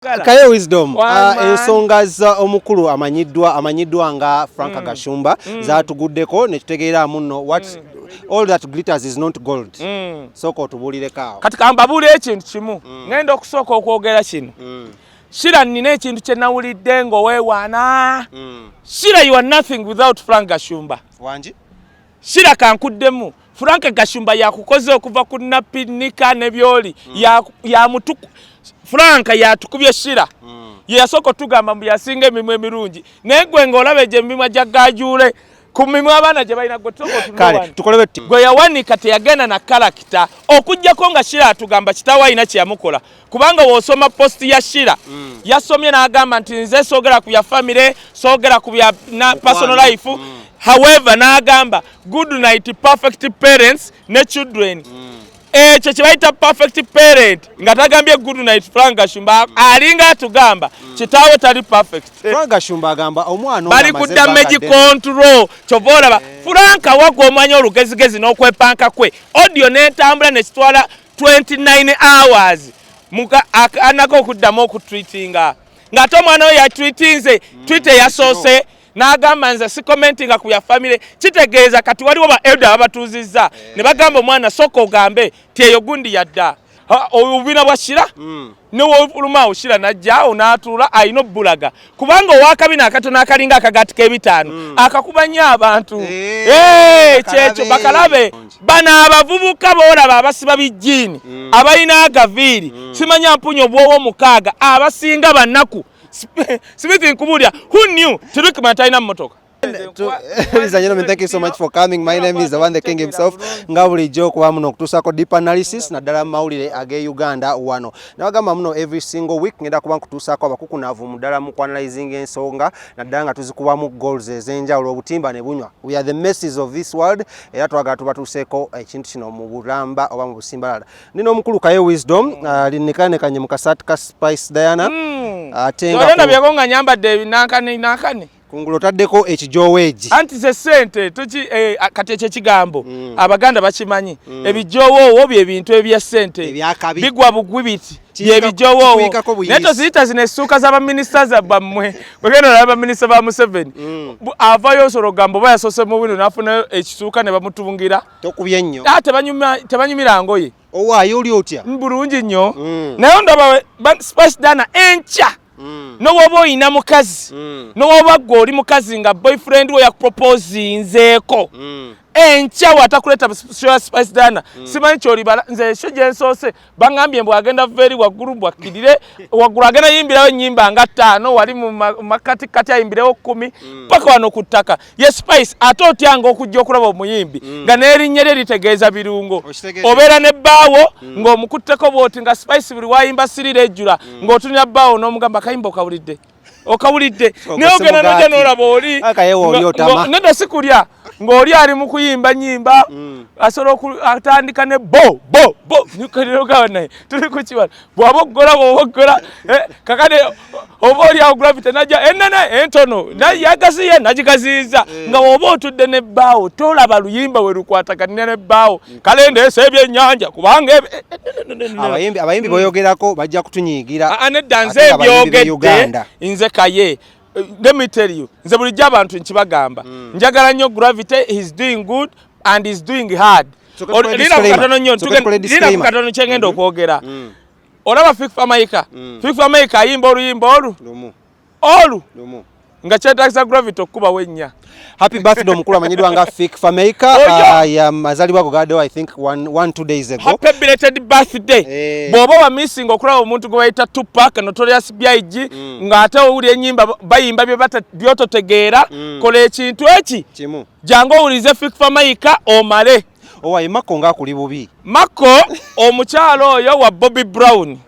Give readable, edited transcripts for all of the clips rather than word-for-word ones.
Kaye Wisdom, ensonga za omukulu amanyiddwa nga Frank Gashumba zatuguddeko ne tutegeera muno what all that glitters is not gold. Sooka otubuulireko awo. Kati kambabuulire ekintu kimu. Ngenda okusooka okwogera kino. Shira, nina ekintu kye nawulidde ng'oweewaana. Shira, you are nothing without Frank Gashumba. Wangi? Shira, kankuddemu. Frank Gashumba yakukoze okuva ku napinika ne byoli. Yamutuku Frank yatukubye. Shira ye yasooka otugamba mbu yasinga emimwa emirungi, naye gwe ng'olaba egyo emimwa gya gajuule ku mimwa abaana gye balina, gwe tusooka otunule Kale wano. Tukole bwe. Gwe yawanika teyagenda na character, okugjako nga Shira atugamba kitaawe alina kye yamukola, kubanga w'osoma post ya Shira, yasomye n'agamba nti nze soogera ku bya family, soogera ku bya na personal life. However, n'agamba, "Good night, perfect parents ne children." Ekyo kye bayita perfect parent, nga tagambye good night Frank Gashumba, alinga atugamba kitaawe tali perfect. Frank Gashumba agamba omwana ono Bali amaze ku damage ebbanga ddene. control. Kyova olaba Frank wagwa, omanya olugezigezi n'okwepanka kwe, audio n'etambula nekitwala 29 hours anako okuddamu okutweetinga, ng'ate omwana we yatweetinze tweet eyasoose n'agamba nze sicommentinga ku bya family. Kitegeeza kati waliwo ba elder babatuuzizza ne bagamba omwana, sooka ogambe ti eyo gundi yadda. Obubina bwa Shira newofulumaawo, Shira najjaawo n'atuula, alina obbulaga, kubanga owakabina akatono akalinga akagaati k'ebitaano akakuba nnyo abantu. Eh, bakalabe. Kyekyo bakalabe. Bano abavubuka boolaba abasiba bijjiini, abalina agaviiri, simanya mpunya obwowo 6, abasinga bannaku. Smith, nkubuulira, who knew Tirikman talina mmotoka? Ladies and gentlemen, thank you so much for coming. My name is the one, the king himself. Nga bulijjo okuba muno okutuusaako deep analysis naddala mu mawulire ag'e Uganda wano. Nabagamba muno every single week ngenda kuba nkutuusaako abakukunavu mu ddala mu kuanalyzing ensonga, naddala nga tuzikubamu goals ez'enjawulo, obutimba ne bunywa. We are the messes of this world, era twagala tubatuuseeko ekintu kino mu bulamba oba mu busimbalala. Nina omukulu Kaye Wisdom, linnekanekanye mu kasaati ka Spice Diana. Ate nga Olwo nga nyambadde ebinankane nankane. Kungulu otaddeko ekijoweegi. Anti ze sente tuki kati ekyo ekigambo Abaganda bakimanyi. Ebijowoowo bye bintu ebya sente. Ebyakabi. Bigwa bugwi biti. Kiyikako Byebijowoowo. buyisi. Naye toziyita zino essuuka z'abaminisita bammwe. Bwegenda olaba baminisita ba Museveni, avayo osobola okugamba oba yasoose mu bino n'afunayo ekisuuka ne bamutungira. Tokubye nnyo. Ah, tebanyumira ngoye. Owaayo oli otya? Bulungi nnyo. Naye ndaba Spice Diana enkya, nowoba oyina mukazi, nowoba gwe oli mukazi nga boyfriend we yakuproposinzeeko, enkya watakuleeta show ya Spice Diana, simanyi kyolibala. Nze ekyo gye nsoose baŋŋambye mbu agenda very waggulu, mbw akkirire waggulu, agenda yimbirawo ennyimba nga 5, wali mu makatikati ayimbirewo 10, paka wano ku ttaka ye Spice. Ate otyanga okujja okulaba omuyimbi nga n'erinnya lye litegeeza birungo. Okitegeeza. Obeera ne bbaawo ng'omukutteko bw'oti, nga Spice buli wayimba sirira ejjula, ng'otunira bbaawo n'omugamba, kayimba okawulidde, okawulidde? Ogwo Naye si ogenda nojja mugaati. n'olaba oli Akaye oli otama. Nedda, si kulya, ng'oli ali mu kuyimba nyimba, asobola atandika ne bo bo bo nikalirogaba naye tuli ku kibala, bw'aba oggola, bw'oba oggola, kakati oba oli awo Gravity najja enene entono yagaziye nagigaziyiza, nga bw'oba otudde nebbaawo tolaba luyimba we lukwataganira nebbaawo. Kale ndeesa ebyennyanja kubanga no. Abayimbi boyogerako bajja kutunyiigira. Ah, ah, nedda, nze Ate nga abayimbi b'e ebyogedde Uganda. Nze Kaye, let me tell you, nze bulijjo abantu nkibagamba, njagala nnyo Gravity. He's doing good and he's doing hard. Soka tukole Lina ku disclaimer. katono nnyo. Soka tukole Lina ku disclaimer. katono kyengenda okwogera. Olaba Fik Fameica, Fik Fameica ayimba oluyimba olu Lumu. olu Lumu. nga kyetagisa Gravity okukubawo ennya. Happy birthday omukulu amanyiddwa nga Fik Fameica. Oyo. Azaalibwa go gaddewo, I think 1, 2 days ago. Happy belated birthday. Bw'oba wamissinga okulaba omuntu gwe bayita Tupac, Notorious B.I.G., ng'ate owulira ennyimba bayimba bye byototegeera, kola ekintu eki Kimu. Jangu owulize Fik Fameica omale. Owaye Mako ng'akuli bubi. Mako omukyalo oyo wa Bobby Brown,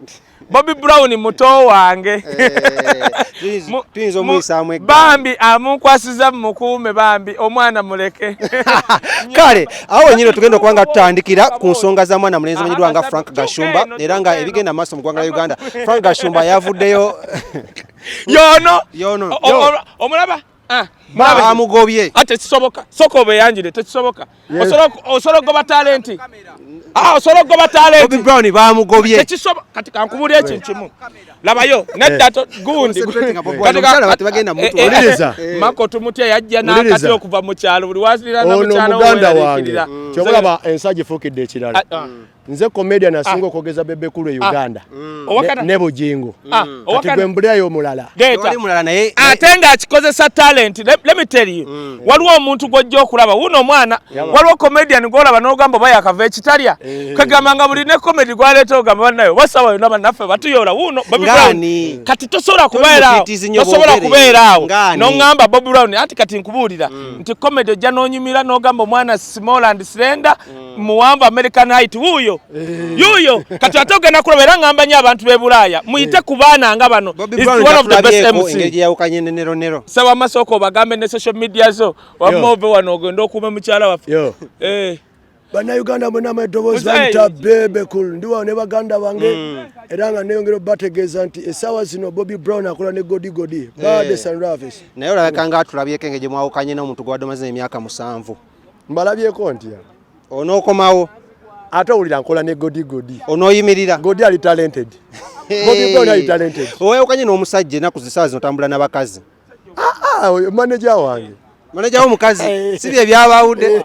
Bobby Brown muto wange. Tuyinza omuyisaamu eggaali. Bambi amunkwasiza, mumukuume bambi, omwana muleke. Kale awo wenyini tugenda okuba nga tutandikira ku nsonga za mwana mulenzi amanyiddwa nga Frank Gashumba, era nga ebigenda maaso mu ggwanga lya Uganda. Frank Gashumba yavuddeyo Yono. Yono, Omulaba. Ah, Bamugobye. Ate tekisoboka. Sooka obeyanjule, tekisoboka. Osobola okugoba talent. Ah, osobola okugoba talent. Bobby Brown bamugobye. Tekisoboka. Kati kankubuulire ekintu kimu. Labayo nedda gundi. Concentrating Bobi Wine. Omukyala bati bagenda mutu. Wuliriza. Mako tumutya yajja n'akati okuva mu kyalo buli wasilira na Ono mukyalo muganda wange, kyobalaba ensi gifuukidde ekirala. Ah, ah. Nze comedian asinga okwogeza Bebe Cool e Uganda Owakana. Ne Bujingo. Ah, Kati owakana. gwe mbulirayo omulala. Leeta. Tewali mulala naye. Ate ng'akikozesa talent. Let me tell you, waliwo omuntu gw'ojja okulaba wuno omwana, waliwo comedian gw'olaba n'ogamba oba yakava ekitalya, kagamba nga buli ne comedy gw'aleeta ogamba bannayo basawa yonna bannaffe batuyoola wuno Bobby Brown. Ng'ani? Kati tosobola kubeera awo, mutiitiizi nnyo tosobola bwogere. kubeera awo Ng'ani? n'oŋŋamba Bobby Brown. Anti kati nkubuulira nti comedy ojja n'onyumira n'ogamba omwana small and slender, muwanvu, American height, wuuyo yuuyo. Kati ate ogenda kulaba era ŋŋamba nnyo abantu b'e Bulaaya muyite ku baana nga bano. Bobby Is Brown one of the best tatulabyeko MC. engeri gye yawukanye ne Nero Nero. Saba amasooka obagambe ne social media zo, wamma Yo. ove wano ogende okuume mukyala waffe. Yo. Bannayuganda mwenna eddoboozi Muzeeyi. bayita Bebe Cool, ndi wano ne baganda bange era nga neyongera obategeeza nti essaawa zino Bobby Brown akola ne Godi Godi Bade Sanravis. Naye olabika nga atulabyeko engeri gye mwawukanye n'omuntu gwadde omaze emyaka 7. Mbalabyeko ntya? Onookomawo? Ate owulira nkola ne Godi Godi. Onooyimirira? Godi ali talented, Bobby Brown ali talented. Owayawukanye n'omusajja, ennaku zisaawa zino otambula n'abakazi. Ah, oyo manager wange. Maneja w'omukazi si bye byabawudde.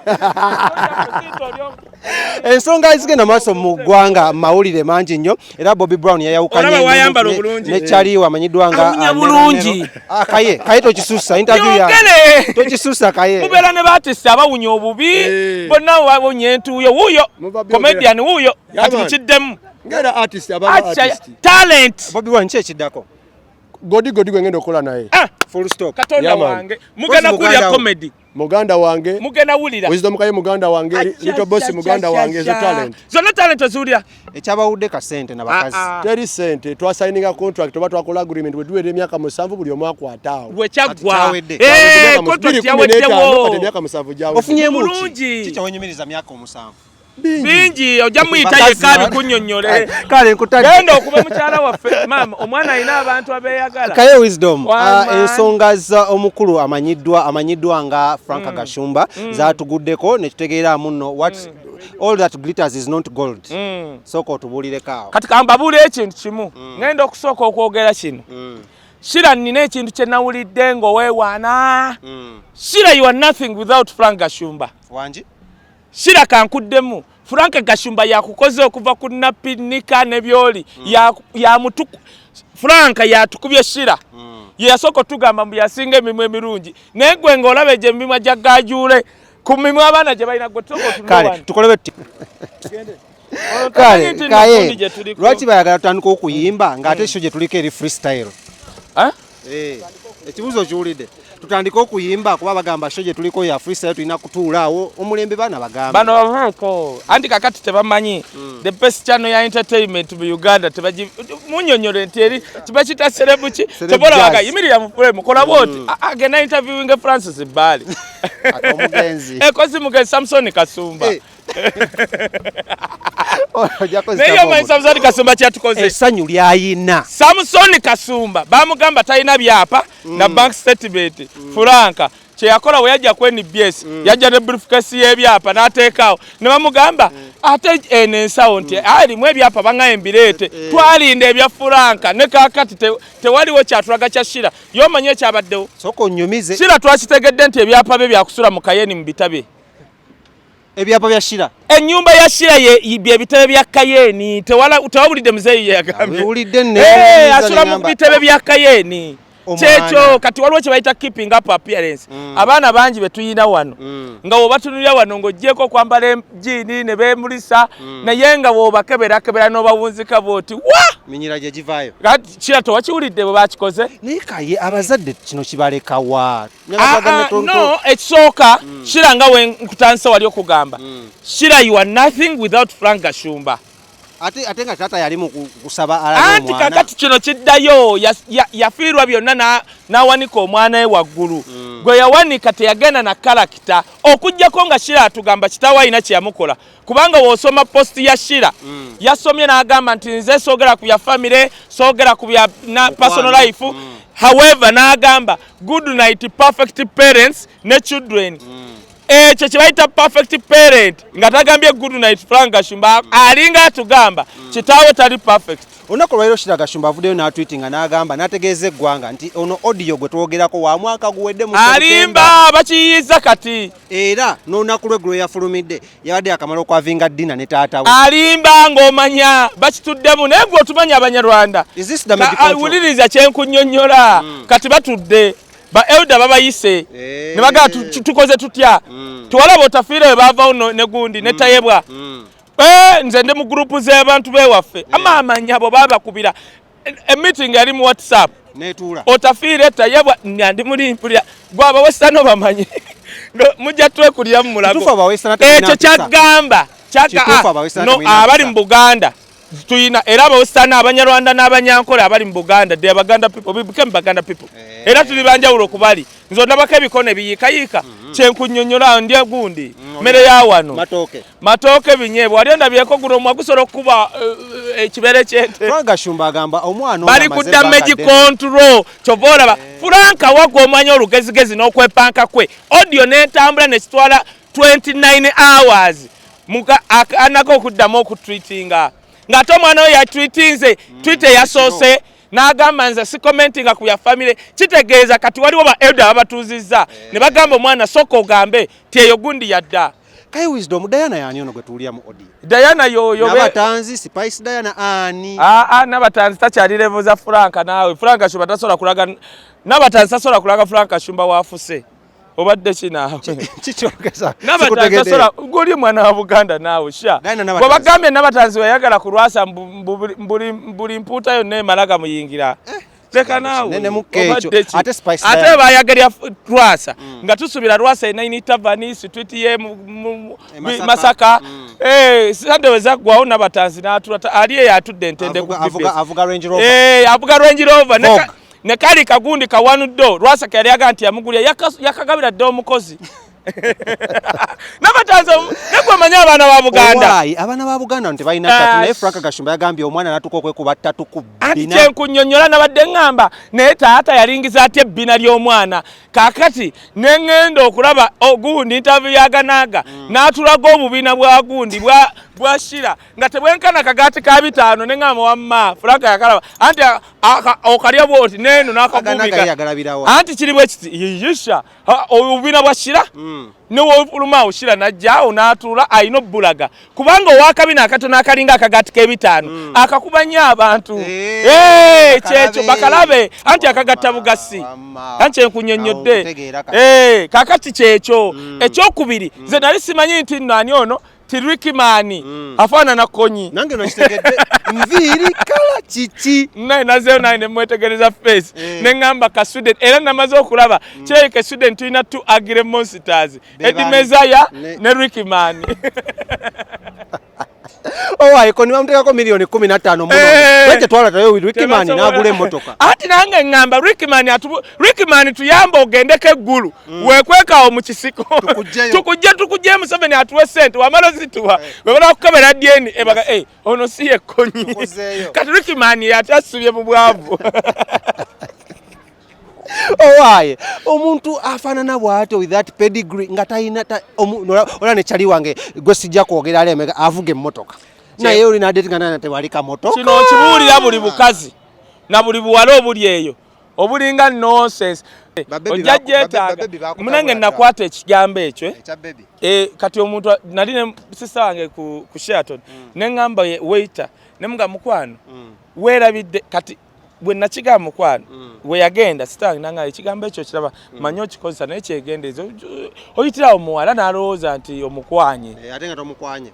Ensonga ezigenda maaso mu ggwanga, mawulire mangi nnyo, era Bobby Brown yayawukanye Olaba wayambala obulungi. ne Charlie amanyiddwa nga Awunya ah, Nero bulungi. Nero. Ah, Kaye, Kaye, tokisussa interview ya Yogere. tokisussa Kaye. Mubeera ne baatisi abawunya obubi, bonna bawunya entuuyo. Wuuyo Muva byogera. comedian wuuyo. Kati man. mukiddemu. Ngera artist ababa Acha artist. talent. Bobby Brown, ki ekiddako? Godi Godi gwe ngenda okukola naye. Ah, Full stop. Katonda Yeah, man. wange, mugenda Muganda kuwulira wo. comedy. Muganda wange. Mugenda wulira. Wisdom Kaye muganda wange, Acha, Little Boss acha, muganda acha, wange, ezo acha. talent. Zonna talent oziwulira. Ekyabawudde kasente na bakazi. Ah, ah. Teri sente, twasayininga contract oba twakola agreement bwe tuwera emyaka 7 buli omu akwata awo. Bwekyagwa. Kati kyawedde. Eh, contract 2015 kati yaweddewo. emyaka 7 gyawedde. Ofunyemu ki? Bulungi. Ki kyewenyumiriza myaka 7? Bingi. Bingi, ojja muyita Bakazi yekka abikunnyonnyole. Kale nkutadde. Genda okube mukyala waffe maama, omwana alina abantu abeeyagala. Kaye Wisdom, One man. ensonga za omukulu amanyiddwa nga Frank Gashumba zatuguddeko ne tutegeera muno what all that glitters is not gold. Sooka otubuulireko awo. Kati kambabuulire ekintu kimu. Ngenda okusooka okwogera kino. Shira, nina ekintu kye nawulidde ng'oweewaana. Shira, you are nothing without Frank Gashumba. Wangi? Shira, kankuddemu, Frank Gashumba yakukoze okuva ku napinika ne byoli. Yamutuku Frank yatukubye. Shira ye yasooka otugamba mbu yasinga emimwa emirungi, naye gwe ng'olaba egyo emimwa gya gajuule ku mimwa abaana gye balina. Gwe tusooka otunule Kale wano. tukole bwe tuti. Olwo Kale tomanyi nti nno gundi Kaye, gye tuliko. lwaki bayagala tutandika okuyimba ng'ate show gye tuliko eri freestyle? Ah? Eh, ekibuuzo kiwulidde. Tutandike okuyimba kuba bagamba show gye tuliko ya freestyle, tulina kutuula awo omulembe baana bagambe. Bano baveeko anti kakati tebamanyi the best channel ya entertainment mu Uganda. Tebagi munyonyole nti eri kiba kita celeb ki. Celeb Tebolabaga jazz. yimirira mu frame, kola bwoti. Agenda interviewing Francis Bali. Ate omugenzi. Ekozi mugenzi Samson Kasumba. Eh. Ojja kozesa Naye omanyi bomu. Samson Kasumba kyatukoze? Essanyu lyayina. Samson Kasumba bamugamba talina byapa na bank statement. Franka kyeyakola bwe yajja ku NBS, yajja ne briefcase y'ebyapa n'ateekaawo, ne bamugamba ate eno ensawo nti alimu ebyapa baŋŋaye mbireete. Twalinda ebya Franka ne kaakati tewaliwo kyatulaga kya Shira. Yomanyi ekyabaddewo? Sooka onnyumize. Shira twakitegedde nti ebyapa bye byakusula mu Kayeni mu bitabe. Ebyapa bya Shira? Ennyumba ya Shira bye bitebe bya Kayeni. Tewawulidde muzeeyi yagambye? Wewulidde ne Eh, asula mu ngamba, bitebe bya Kayeni. Omwana. Kyekyo. Kati waliwo kye bayita keeping up appearance. Abaana bangi be tuyina wano nga wobatunulira wano ng'oggyeko okwambala ejiini ne beemulisa, naye nga bw'obakeberakebera n'obawunzika bw'oti wa Minyira gye givaayo. Kati Kira tewakiwulidde bwe bakikoze? Naye Kaye, abazadde kino kibalekawa? Ah, ah, no, ekisooka, Shira, nga we nkutandise wali okugamba, Shira, you are nothing without Frank Gashumba. Ate nga taata yali mu kusaba alabe omwana. Anti kakati kino kiddayo, yafiirwa byonna n'awanika omwana we waggulu. Gwe yawanika teyagenda na character, okuggyako nga Shira atugamba kitaawe alina kye yamukola. Kubanga w'osoma post ya Shira, yasomye n'agamba nti nze soogera ku bya family, soogera ku bya personal life. However, n'agamba good night perfect parents ne children. Ekyo kye bayita perfect parent, nga tagambye good night Frank Gashumba, alinga atugamba kitaawe tali perfect. Olunaku olwaleero Shira Gashumba avuddeyo n'atweetinga n'agamba n'ategeeza eggwanga nti ono audio gwe twogerako wa mwaka guwedde mu September. Alimba, bakiyiyiza kati. Era n'olunaku lw'eggulo yafulumidde yabadde akamala okwavinga dinner ne taata we. Alimba ng'omanya bakituddemu, naye gwe otumanya Abanyarwanda. Is this damage control? Wuliriza kye nkunnyonnyola. Kati batudde ba elder babayise ne bagamba tukoze tutya? Tuwalaba otafiire we baavawo ne gundi ne Tayebwa. Nze ndi mu gurupu z'abantu b'ewaffe. Amaamanya abo babakubira. E meeting yali mu WhatsApp. Netuula. Otafiire Tayebwa ndi muli mpulira. Gwe abawesano bamanyi. Mujja twekulira mu mulago. Kituufu abawesano temulina Ekyo mpisa. kyagamba. Kituufu abawesano No, temulina abali mpisa. mu Buganda tuyina era abawesano Abanyarwanda n'Abanyankole abali mu Buganda, they are Baganda people, we became Baganda people. Era tuli banjawulo ku bali. Nze ondabako ebikono ebiyiikayiika. Kye nkunnyonnyola ndya gundi. Mmere ya wano. Matooke. Matooke binyeebwa. Wali ondabyeko guno omwa gusobola okukuba ekibere ky'ente. Frank Gashumba agamba omwana ono Bali amaze ku damage ebbanga ddene. control. Kyova olaba Frank wagwa omanya olugezigezi n'okwepanka kwe. Audio n'etambula ne kitwala 29 hours. Muka anako okuddamu okutweetinga. Ng'ate omwana we yatweetinze, tweet eyasoose n'agamba nze si commentinga ku bya family. Kitegeeza kati waliwo ba elder ababatuuzizza. Ne bagamba omwana sooka ogambe ti eyo gundi yadda. Kai Wisdom, Diana yani ono gwe tuwulira mu audio? Diana yoyo be- Nabatanzi, Spice Diana ani? Nabatanzi takyali level za Frank naawe. Frank Gashumba tasobola kulaga, Nabatanzi tasobola kulaga Frank Gashumba wafuse. Obadde ki naawe? Kikyogeza. Nabatanzi Sikutegedde. tasobola, guli mwana wa Buganda naawe, sha. Diana Nabatanzi. Bwe bagambye Nabatanzi weyagala kulwasa mbuli mpuuta yonna emala gamuyingira. Leka naawe. Nene mu keekyo. Obadde ki? Ate Spice Ate Diana. bayagalya Lwasa. Nga tusubira Lwasa ena ini tavani, street ye mu E Masaka. Masaka. Sande we zaggwawo Nabatanzi n'atula, ali eyo atudde entende ku BBS. Avuga Range Rover. Avuga Range Rover. Vogue. Ne kali kagundi kawanuddo. Lwasa ke yali agamba nti yamugulya, yakagabira dda omukozi. Nabatanzi ne gwe omanyi abaana ba Buganda. Owaayi, abaana ba Buganda nti balina ttatu, naye Frank Gashumba yagambye omwana n'atuuka okwekuba ttatu ku Anti bbina. kye nkunnyonnyola nabadde ŋŋamba, naye taata yalingiza atya ebbina ly'omwana. Kaakati ne ŋŋenda okulaba ogundi interview ya Ganaaga, n'atulaga obubina bwa gundi bwa Shira nga tebwenkana kagaati ka 5, ne ŋŋamba wamma Frank yakalaba. Anti okalya bw'oti n'eno n'akaguubika. Ganaaga ye agalabirawa. Anti kiri bwe kiti, yiyisha. Ha, obubina bwa Shira? Ne w'ofuluma awo Shira n'ajja awo n'atuula alina obbulaga. Kubanga ow'akabina akatono akalinga akagaati k'ebitaano, akakuba nnyo abantu. Bakalabe. Kyekyo, bakalabe. Anti akagatta bugasi. Wamma. Anti nkunnyonnyodde. Awo nkutegeera kati. Kaakati kyekyo. Ekyokubiri, nze nali simanyi nti nno ani ono, ti Ricky Mani. Afaanana Konyi. Nange nakitegedde. Nviiri kala kiki? Naye nazeeyo nange ne mwetegereza face. Ne ŋŋamba ka Sweden. Era namaze okulaba. Kirabika Sweden tulina two ugly monsters. Be Eddie bani? Mezaya ne Ricky Mani. Owaaye, Konyi bamuteekako miliyoni kumi na ttaano muno. Lwaki tetwala tayo Ricky Mani Tebasobola. n'agula emmotoka? Anti nange ŋŋamba Ricky Mani Ricky Mani tuyambe ogendeko eggulu. Weekwekawo mu kisiko. Tukuggyeyo. Tukugye Museveni atuwe ssente, wamala ozituwa. Bwe bamala kukebera DNA, baga, ono si ye Konyi. Tukuzeeyo. Kati Ricky Mani ate asubye mu bwavu. Owaaye, omuntu afaanana bw'atyo with that pedigree nga talina ola ne kyali wange gwe sijja kwogera ali emeka avuga emmotoka. Naye oli n'adate nga nana tewali kamotoka. Kino nkibuulira buli bukazi na buli buwala obuli eyo obulinga nonsense. Ba baby Ojja gyetaaga. baby bakutabula Munange dda. nakwata ekigambo ekyo, eh? Ekya baby. Kati omuntu nali ne sister wange ku Sheraton. Ne ŋŋamba ye waiter, ne mugamba mukwano, weerabidde kati bwe nakigamba mukwano, we yagenda sister wange n'aŋŋamba ekigambo ekyo kiraba, manyi okikozesa naye kyegendereze. Oyitirawo muwala n'alowooza nti omukwanye. Ate nga tomukwanye.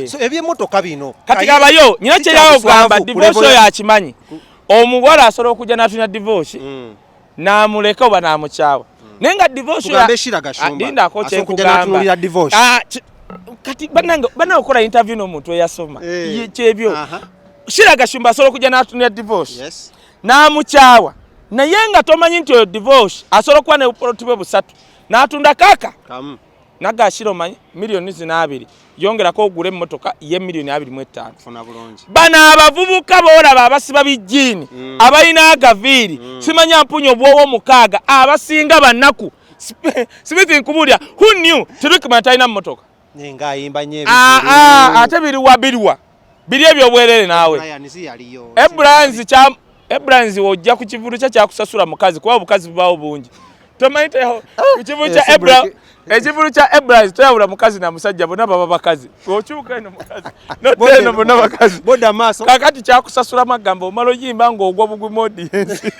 So eby'emmotoka bino, Kati kayi- gabayo, nyina si kye yawo kya buswavu ogamba, ku divorce level oyo ya- akimanyi. Omuwala asobola okujja n'atulina divorce, n'amuleka oba n'amukyawa. Naye nga divorce oyo Tugambe Shira Gashumba. Lindako Asobola okujja kye nkugamba. n'atunuulira divorce. Kati banange banange okola interview n'omuntu eyasoma. Eh. Kyebyo. Sheila Gashumba asobola okujja n'atunira divorce. Yes. N'amukyawa. Naye nga tomanyi nti oyo divorce asobola okuba ne bupoloti bwe busatu. N'atunda kaka. Kamu. Naga Sheila omanyi miliyoni zino 20 yongerako ogule emmotoka ye miliyoni 25. Funa bulungi. Bano abavubuka boolaba abasiba bijjiini abalina agaviiri simanya mpunya obwowo 6 abasinga bannaku. Smith nkubuulira, who knew Tirikman talina mmotoka? Nga ayimba nnyo Ate biriwa biriwa biri ebyobwerere naawe. Ebrands wojja ku kivulu kya kyakusasula mukazi kuba obukazi bubaawo bungi. Tomanyi ekivulu kya Ebra ekivulu kya Ebrands toyawula mukazi na musajja bonna baba bakazi. Okyuka eno mukazi nodda eno bonna bakazi. Boda maaso. Kakati kyakusasulamu agamba omala oyimba ng'ogwa bugwi mu audience.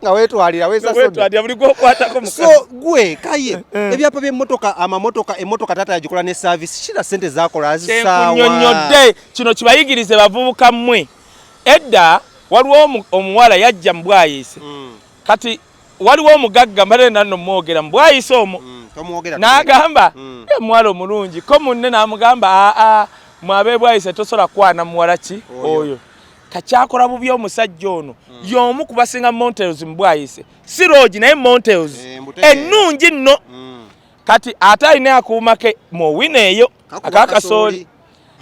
Nga weetwalira weesasudde. Weetwalira buli gw'okwatako mukazi. So gwe Kaye ebyapa by'emmotoka amamotoka emmotoka taata yagikola ne service Sheila ssente zaakola azisaawa. Kyenkunyonnyodde kino kibayigirize bavubuka mmwe. Edda waliwo omuwala yajja mu Bwayiise. Kati waliwo omugagga mbadde nanno mwogera mu Bwayiise omwo. N'agamba omuwala omulungi ko munne n'amugamba aa mwabe Bwayiise tosobola kwana muwala ki oyo. Kakyakola bubi omusajja ono y'omu ku basinga Montels mu Bwayiise. Si lodge naye Montels ennungi nno. Kati ate alina akuuma ke mu wina eyo akakasooli.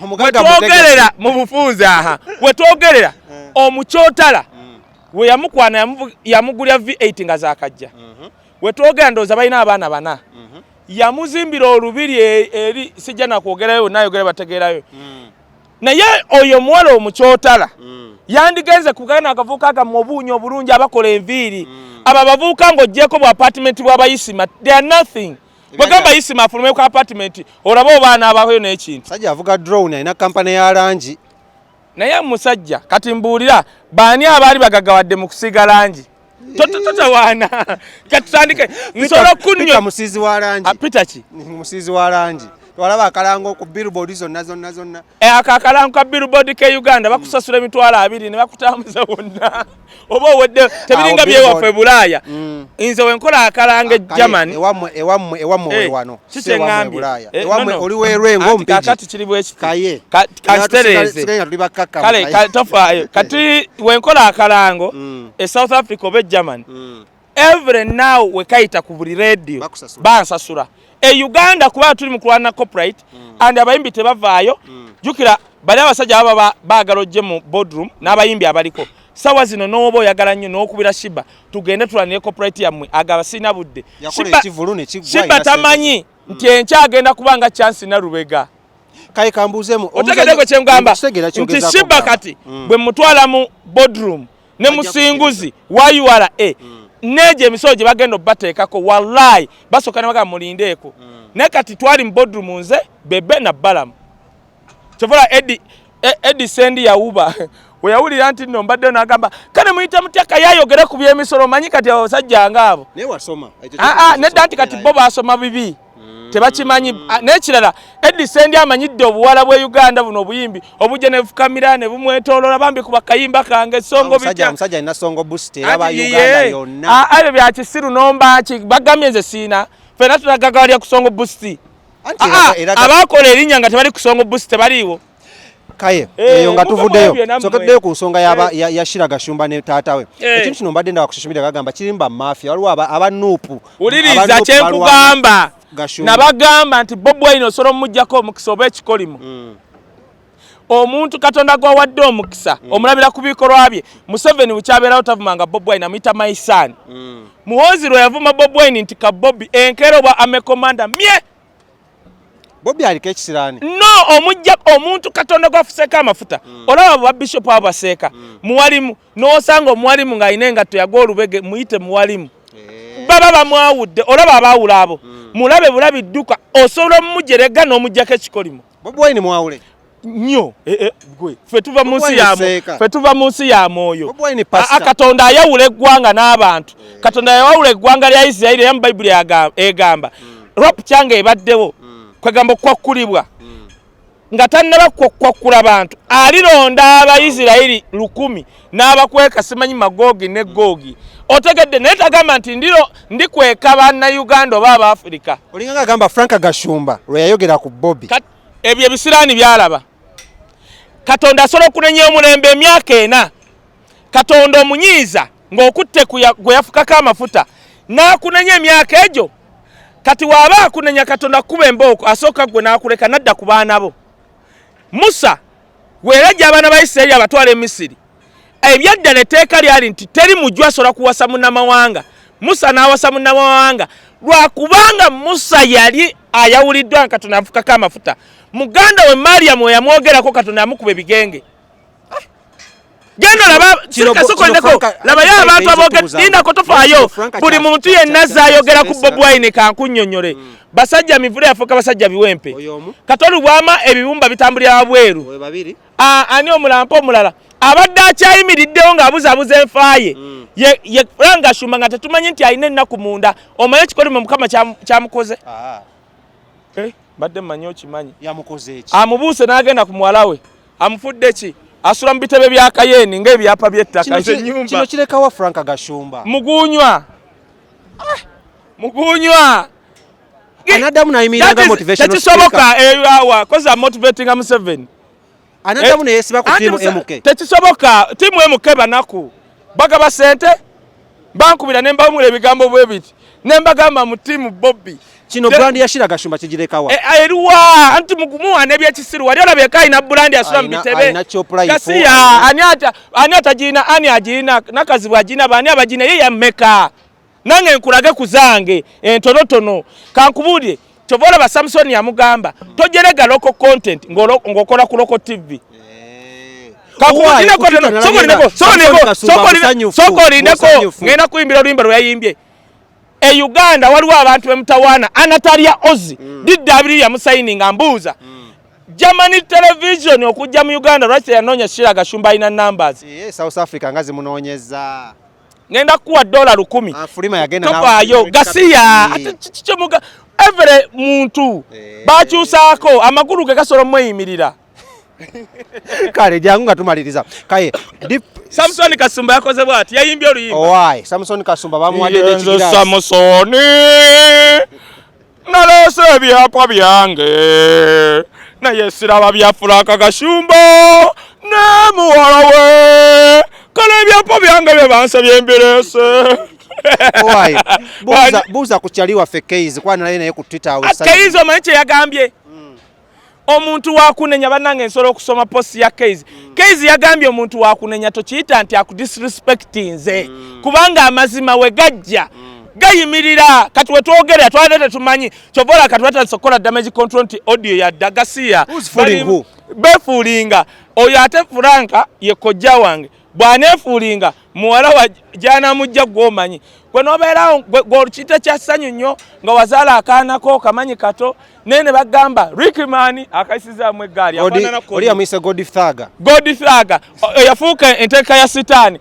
Wetwogerera mu bufunze aha wetwogerera omukyotala we yamukwana yamugulya V8 nga zakajja. Wetwogera ndowooza balina abaana bana. Yamuzimbira olubiri eri sijja nakwogerayo nayogera bategeerayo. Naye oyo omuwala omukyotala yandigenze kugana akavuuka agammwe obuunyi obulungi abakola enviiri. Abo abavuuka ng'oggyeko bwa apartment bw'abayisima they are nothing. Bwegamba Isima afulume ku apartment olaba obaana abayo n'ekintu. Musajja avuga drone alina kampani ya langi. Naye musajja kati mbuulira baani abaali bagaggawadde mu kusiiga langi? Totawaana. Kati tutandike nsobola okunnyo. Peter musiizi wa langi. Peter ki? Musiizi wa langi. Twalaba akalango ku billboard zonna zonna zonna. Ako akalango ka billboard ke Uganda bakusasula emitwalo 20 ne bakutambuza wonna. Oba owedde tebiringa byewaffe Bulaaya. Nze we nkola akalango e Germany. Ewammwe wano. Si ewammwe Bulaaya. Ewammwe oli werwengo mpigi. Kakati kiri bwe kiti. Kaye. Kankitereeze. Kale tofaayo. Kati we nkola akalango e South Africa oba e Germany. Every now we kayita ku buli radio bansasula. E Uganda kuba tuli mu kulwana copyright and abayimbi tebavaayo. Jjukira bali abasajja baba baagala ojje mu boardroom n'abayimbi abaliko. Sawa zino n'oba oyagala nnyo n'okubira Shiba tugende tulanire copyright yammwe agaba sirina budde. Shiba tamanyi nti enkya agenda kuba nga Chance na Lubega. Kaye kambuuzeemu. Otegeddeko kye ngamba nti Shiba kati bwe mutwala mu boardroom ne musinguzi wa URA neegyo emisolo gye bagenda obbateekako wallahi basooka ne bagamba mulindeeko. Naye kati twali mu boardroom nze Bebe na Balamu. Kyovola Eddie Sendi yawuba we yawulira nti nno mbaddeyo n'agamba kale muyite mutya Kaye ayogere ku by'emisolo omanyi kati abasajja ng'abo. Naye wasoma. Nedda nti kati bo baasoma bibi. Tebakimanyi. N'ekirala Eddie Sendi amanyidde obuwala bw'e Uganda buno obuyimbi obujja ne bufukamira ne bumwetooloola bambi ku bakayimba kange songo bitya. Omusajja alina songo boost era ba Uganda yonna. Ebyo bya kisiru nomba ki bagambye nze siina ffenna tulagagawalya ku songo boost. Abakola erinnya nga tebali ku songo boost tebaliiwo. Kaye eyo nga tuvuddeyo sokeddeyo ku nsonga ya Sheila Gashumba ne taata we. Ekintu kino mbadde ndaba ku social media bagamba kirimba mafia waliwo aba NUP. Wuliriza kye nkugamba. Nabagamba nti Bobi Wine osobola omuggyako omukisa oba ekikolimo. Omuntu Katonda gw'awadde omukisa omulabira ku bikolwa bye. Museveni bukyabeerawo tavumanga Bobi Wine amuyita my son. Muhoozi lwe yavuma Bobi Wine nti ka Bobi enkeera obwa army commander mye. Bobi aliko ekisiraani. No, omujja omuntu Katonda gwafuseeko amafuta. Olaba ba bishop abo baseeka. Muwalimu n'osanga omuwalimu ng'alina engatto yagwa olubege muyite muwalimu. Baba bamwawudde olaba abaawula abo. Mulabe bulabi dduka osobola omumujerega n'omuggyako ekikolimo. Bobi Wine mwawule. Nnyo. Gwe ffe tuva mu nsi ya ffe tuva mu nsi ya mwoyo. Katonda ayawula eggwanga n'abantu. Katonda yawula eggwanga lya Isirayiri era mu Bayibuli egamba. Rapture ebaddewo. Kwegamba okwakkulibwa. Nga tannaba kukwakkula bantu, alironda Abayisirayiri 1000 n'abakweka simanyi Magoogi ne Googi. Otegedde? Naye tagamba nti ndiro ndikweka Bannayuganda oba Abaafirika. Olinga ng'agamba Frank Gashumba lwe yayogera ku Bobi. Ebyo ebisiraani byalaba. Katonda asobola okunenya omulembe emyaka 4. Katonda omunyiiza ng'okutte gwe yafukako amafuta n'akunenya emyaka egyo. Kati waaba akunenya Katonda kuba embooko, asooka gwe n'akuleka n'adda ku baana bo. Musa weerajja abaana ba Isirayiri abatwala e Misiri. Ebyaddala etteeka lyali nti teri mujju asobola kuwasa munnamawanga. Musa n'awasa munnamawanga lwakubanga Musa yali ayawuliddwa nga Katonda amufukako amafuta. Muganda we Mariamu we yamwogerako Katonda yamukuba ebigenge. Genda laba sirika labayo abantu aboogera, lindako tofaayo. Buli muntu yenna azayogera ku Bobi Wine kankunnyonnyole. Basajja mivule yafuuka basajja biwempe. Katoli bwama ebibumba bitambulira wabweru. Ani omulampa omulala abadde akyayimiriddewo ng'abuzaabuza enfaaye ye Frank Gashumba nga tetumanyi nti alina ennaku munda. Omanyi ekikolimo Mukama kyamukoze? Mbadde mmanyi okimanyi. Amubuuse n'agenda ku muwala we. Amufudde ki? Asula mu bitebe bya Kayeeni ng'ebyapa by'ettaka. Kino kirekawa Frank Gashumba? Muguunywa. Muguunywa. Anaddamu n'ayimirira nga motivational speaker. Tekisoboka awa koza motivatinga Museveni. Anaddamu ne yeesiba ku ttiimu MK. Tekisoboka, ttiimu MK banaku. Bagaba ssente, bankubira ne mbawumula ebigambo bwe biti. Ne mbagamba mu ttiimu Bobi. Kino brand ya Shira Gashumba kigirekawa? Eruwa, anti mugumuwa n'ebyekisiru. Wali olabye ko alina brand asula mu bitebe. Alina chop life. Gasiya, ani atagirina, ani agirina, Nakazibwe agirina, baani abagirina, ye yammeka. Nange nkulage ku zange entonotono. Kankubuulire, kyova olaba Samson yamugamba tojerega local content ng'okola ku local TV. Sokolindeko ngenda kuyimbira oluyimba lwe yayimbye. E Uganda waliwo abantu bemutawaana Anatalia Ozzy DW yamusayininga mbuuza. Germany television okujja mu Uganda lwaki teyanoonya Shira Gashumba alina numbers? South Africa nga zimunoonyeza. Ngenda kukuwa $1,000. Fulima yagenda Tofaayo, gasiya. Ate kikimuga every muntu bakyusaako amagulu ge gasobola omweyimirira. Kale jangu nga tumaliriza. Kaye, Samson Kasumba yakoze bw'ati, yayimbye oluyimba. Owaaye, Samson Kasumba bamuwadde n'ekigiraasi. Samson naleese ebyapa byange naye siraba bya Frank Gashumba ne muwala we. Kale ebyapa byange bye bansabye mbireese. Owaaye, buuza ku kyali waffe Keizi, kuba nalaye naye ku Twitter awo. Keizi omanyi kye yagambye? Omuntu wakunenya bannange nsobola okusoma post ya Keizi. Keizi yagambye omuntu wakunenya tokiyita nti akudisrespectinze. Kubanga amazima we gajja gayimirira. Kati we twogerera twabadde tetumanyi. Kyova olaba kati batandise okukola damage control nti audio yadda gasiya. Who's fooling who? Beefuulinga. Oyo ate Franka ye kojja wange. Bw'aneefuulinga muwala wa gy'anaamujja gw'omanyi. Gwe n'obeerawo, gwe olukiyita kya ssanyu nnyo nga wazaala akaana ko kamanyi kato, naye ne bagamba Rickman akayisizaamu eggaali. Afaanana Oli yamuyise Godfather. Godfather. Yafuuka enteeka ya sitaani.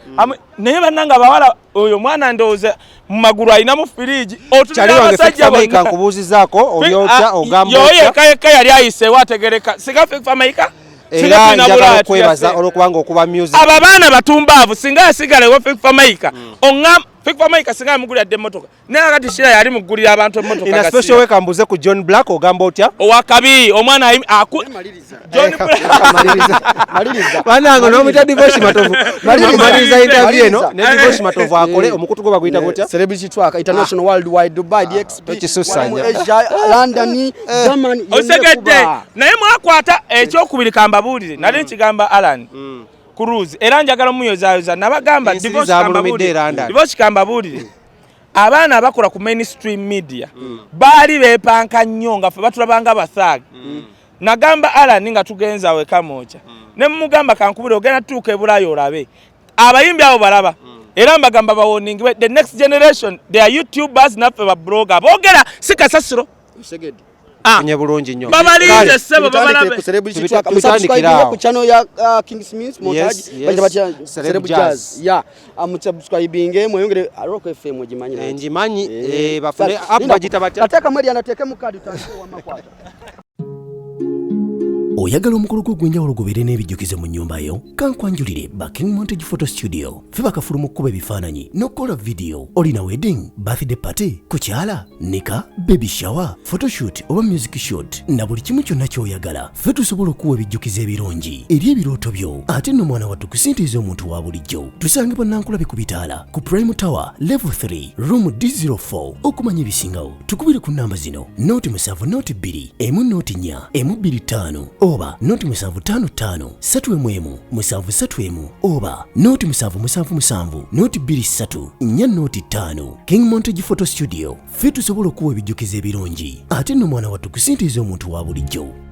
Naye bannange abawala, oyo mwana ndowooza mu magulu alinamu firiigi. Otunula Kyali wange abasajja Fik Fameica bonna. nkubuuzizaako, oli otya, ogamba Yoyo otya? yekka yekka yali ayiseewo ategereka. Singa Fik Fameica? Era njagala okwebaza olw'okubanga okuba music. Abo abaana batumbaavu, singa yasigala ewa Fik Fameica, Fik Fameica singa yamugulira dda emmotoka. Naye kati Shira yali mugulira abantu emmotoka In a gasiya. special way kambuze ku John Black, ogamba otya? Owakabi, omwana ayim-, aku- John Black. Maliriza. Maliriza. Bannange, n'omuyita Divoshi Matovu. Maliriza. Maliriza interview eno, Maliriza. ne Divoshi Matovu akole, omukutu gwe baguyita gutya? Celebrity Track, International Worldwide, Dubai, DXB, Tokisusanya. Asia, London, Germany, Osegedde. yonna Naye mwakwata ekyokubiri kambabuulire. Nali nkigamba Alan Cruz. Era njagala omuyozaayoza. Nabagamba, Ensi Divoshi zamulumidde kambabuulire. e London. Divoshi kambabuulire. Abaana abakola ku mainstream media baali beepanka nnyo nga ffe batulabanga abathug. Nagamba Alan nga tugenza awo e Kamwokya. Ne mugamba kankubire ogenda tutuuka e Bulaaya olabe. Abayimbi abo balaba. Era mbagamba bawarningibwe, the next generation, they are YouTubers naffe ba blogger. Boogera si kasasiro. Osegedde. Funye bulungi nnyo. Babalinze Kale, ssebo, Tubitandikire babalabe. ku Celebrity Tubitandikire Track. awo. Musubscribe ku channel ya King Smith Montage. Yes, yes. Bayita batya? Celeb Celeb Jazz. Jazz. Yeah. Musubscribinge, mweyongere, Rock FM ogimanyi naye. Ngimanyi, bafune app Linda, bagiyita batya? Ateekamu erya, nateekemu kaadi, tutandike wamma kwata. Oyagala omukolo gwo ogw'enjawulo gubeere n'ebijjukizo mu nnyumba yo? Kankwanjulire ba King Montage Photo Studio. Ffe bakafulu mu kkuba ebifaananyi n'okukola vidiyo. Olina wedding, birthday party, kukyala, nika, baby shower, photoshoot oba music shoot na buli kimu kyonna ky'oyagala. Ffe tusobola okukuwa ebijjukizo ebirungi eri ebirooto byo. Ate nno mwana wattu kusintiiza omuntu wa bulijjo. Tusangibwa Nankulabe ku bitaala ku Prime Tower level 3 room D04. Okumanya ebisingawo tukubire ku namba zino 0 7 0 2 1 0 4 1 2 5 oba 0 7 5 5 3 1 1 7 3 1 oba 0 7 7 7 0 2 3 4 0 5. King Montage Photo Studio, ffe tusobola okuwa ebijjukizo ebirungi ate nno mwana wattu kusintiiza omuntu wa bulijjo.